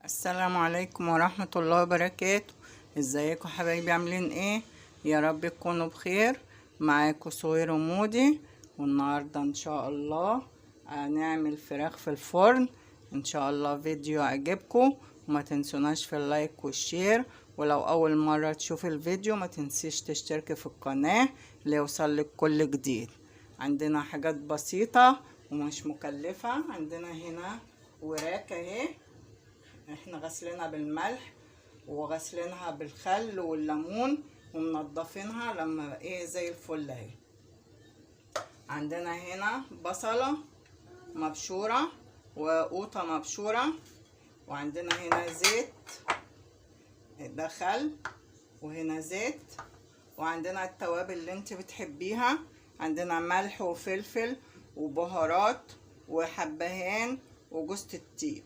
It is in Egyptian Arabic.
السلام عليكم ورحمة الله وبركاته. ازيكم حبايبي؟ عاملين ايه؟ يا رب تكونوا بخير. معاكم سهير ومودي، والنهاردة ان شاء الله هنعمل فراخ في الفرن. ان شاء الله فيديو عجبكم، وما تنسوناش في ال like وال share. ولو اول مرة تشوف الفيديو ما تنسيش تشتركي في القناة ليوصلك كل جديد. عندنا حاجات بسيطة ومش مكلفة. عندنا هنا وراك اهي، احنا غسلينها بالملح وغسلينها بالخل والليمون ومنضفينها لما ايه زي الفل اهي. عندنا هنا بصلة مبشورة وقوطة مبشورة، وعندنا هنا زيت، ده خل، وهنا زيت، وعندنا التوابل اللي انت بتحبيها. عندنا ملح وفلفل وبهارات وحبهان وجوزة الطيب.